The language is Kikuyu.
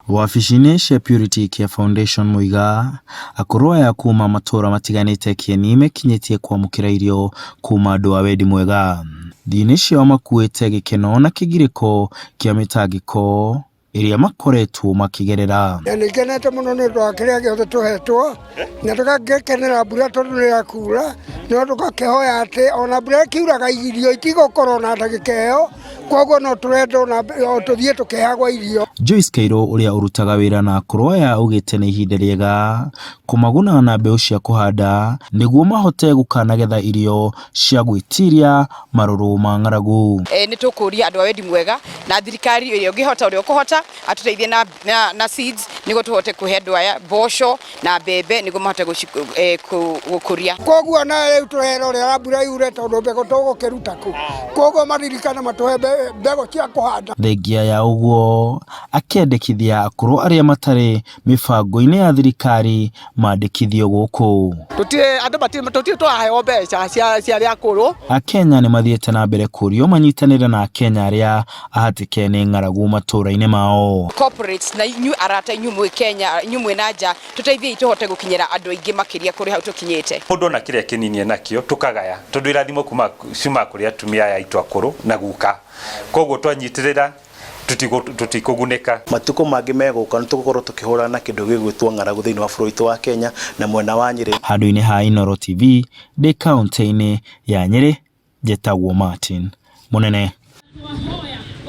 Wabici-inĩ cia Purity Care Foundation Muiga, akũrũ aya kuma matũra matiganĩte Kieni mekinyĩtie kwamũkĩra irio kuma andũ a wendi mwega. Thiĩ-inĩ ciao makuĩte gĩkeno na kĩgirĩko kĩa mĩtangĩko ĩrĩa makoretwo makĩgerera. Na nĩ ngenete mũno nĩ ũndũ wa kĩrĩa gĩothe tũhetwo na tũgagĩkenera mbura tondũ nĩ ĩrakura no tũgakĩhoya atĩ ona mbura ĩkiuraga irio itigũkorwo na ndagĩka ĩyo koguo no tũrenda ona o tũthiĩ tũkĩheagwo irio. Joyce Kairũ ũrĩa ũrutaga wĩra na akũrũ aya augĩte nĩ ihinda rĩega kũmaguna na mbeũ cia kũhanda nĩguo mahote gũkanagetha irio cia gwĩtiria marũrũ ma ng'aragu. E, nĩ tũkũria andũ a wendi mwega na thirikari ĩrĩa ũngĩhota ũrĩa ũkũhota atũteithie na, na, na seeds nĩguo tũhote kũhe andũ aya mboco na mbembe nĩguo mahote eh, gũkũria. Koguo na rĩu tũrerorera mbura yure tondũ mbegũ tũgũkĩruta kũ? Koguo maririkane matũhe mbegũ cia kũhanda. Thengia ya ũguo akĩendekithia akũrũ arĩa matarĩ mĩbango-inĩ ya thirikari mandĩkithio gũkũ. Tũtirĩ andũ matirĩ tũtirĩ tũraheo mbeca cia cia arĩa akũrũ. Akenya nĩ mathiĩte na mbere kũrio manyitanĩre na Akenya arĩa ahatĩke nĩ ng'aragu matũũra-inĩ mao. Corporates na inyuĩ arata inyuĩ mwĩ Kenya inyuĩ mwĩ na nja tũteithiei tũhote gũkinyĩra andũ aingĩ makĩria kũrĩ hau tũkinyĩte. Mũndũ ona kĩrĩa kĩnini enakĩo tũkagaya tondũ irathimo kuma ciumaga kũrĩ atumia aya aitũ akũrũ na guka koguo twanyitĩrĩra tũtikũgunĩka. Matukũ mangĩ megũka nĩ tũgũkorwo tũkĩhũrana na kĩndũ gĩgwĩtwo ng'aragu thĩinĩ wa bũrũri witũ wa Kenya na mwena wa Nyĩrĩ. Handũ-inĩ ha Inooro TV ndĩ kauntĩ-inĩ ya Nyĩrĩ, njĩtagwo Martin Mũnene.